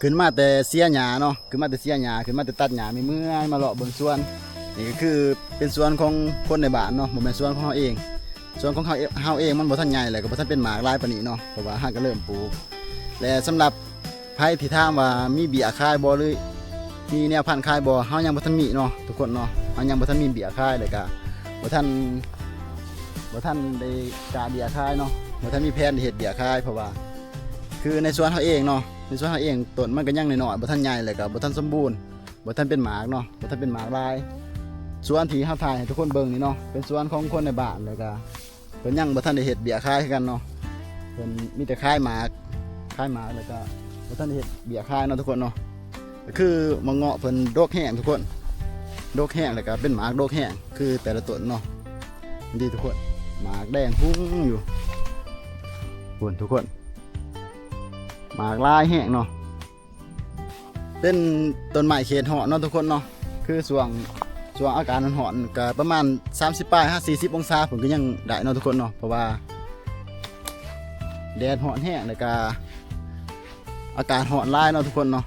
ຂຶ້ນມາແຕ່ເສຍຫຍ້າເນາະ ຂຶ້ນມາແຕ່ເສຍຫຍ້າ ຂຶ້ນມາແຕ່ຕັດຫຍ້າ ເມື່ອຍໆ ມາເລາະເບິ່ງສວນ. ນີ້ກໍຄືເປັນສວນຂອງຄົນໃນບ້ານເນາະ ບໍ່ແມ່ນສວນຂອງເຮົາເອງ. ສວນຂອງເຮົາ ເຮົາເອງມັນບໍ່ທັນໃຫຍ່ ແລ້ວກໍບໍ່ທັນເປັນໝາກຫຼາຍປານນີ້ເນາະ ເພາະວ່າເຮົາກໍເລີ່ມປູກ. ແລະ ສຳລັບໃຜທີ່ຖາມວ່າມີເບ້ຍຂາຍບໍ່ ຫຼື ມີແນວພັນຂາຍບໍ່ ເຮົາຍັງບໍ່ທັນມີເນາະທຸກຄົນເນາະ ເຮົາຍັງບໍ່ທັນມີເບ້ຍຂາຍ ແລ້ວກໍບໍ່ທັນ ບໍ່ທັນໄດ້ກະເບ້ຍຂາຍເນາະ ບໍ່ທັນມີແຜນໄດ້ເຮັດເບ້ຍຂາຍ ເພາະວ່າ ຄືໃນສວນເຮົາເອງເນາະ ໃນສວນເຮົາເອງ ຕົ້ນມັນກໍຍັງນ້ອຍໆ ບໍ່ທັນໃຫຍ່ ແລ້ວກໍບໍ່ທັນສົມບູນ ບໍ່ທັນເປັນໝາກເນາະ ບໍ່ທັນເປັນໝາກຫຼາຍ. ສວນທີ່ເຮົາຖ່າຍໃຫ້ທຸກຄົນເບິ່ງນີ້ເນາະ ເປັນສວນຂອງຄົນໃນບ້ານ ແລ້ວກໍເພິ່ນຍັງບໍ່ທັນໄດ້ເຮັດເບ້ຍຂາຍຄືກັນເນາະ ເພິ່ນມີແຕ່ຂາຍໝາກ ຂາຍໝາກ ແລ້ວກໍບໍ່ທັນໄດ້ເຮັດເບ້ຍຂາຍເນາະທຸກຄົນເນາະ. ກໍຄືໝາກເງາະເພິ່ນດົກແຮງທຸກຄົນ ດົກແຮງ ແລ້ວກໍເປັນໝາກດົກແຮງ ຄືແຕ່ລະຕົ້ນເນາະ ນີ້ທຸກຄົນ ໝາກແດງຮຸ່ງຢູ່ພຸ້ນທຸກຄົນ ໝາກຫຼາຍແຮງເນາະ. ເປັນຕົ້ນໄມ້ເຂດຮ້ອນເນາະທຸກຄົນເນາະ ຄືຊ່ວງ ຊ່ວງອາກາດຮ້ອນໆ ກໍປະມານສາມສິບປາຍຫາສີ່ສິບອົງສາພຸ້ນ ກໍຍັງໄດ້ເນາະທຸກຄົນເນາະ ເພາະວ່າແດດຮ້ອນແຮງ ແລ້ວກໍອາກາດຮ້ອນຫຼາຍເນາະທຸກຄົນເນາະ.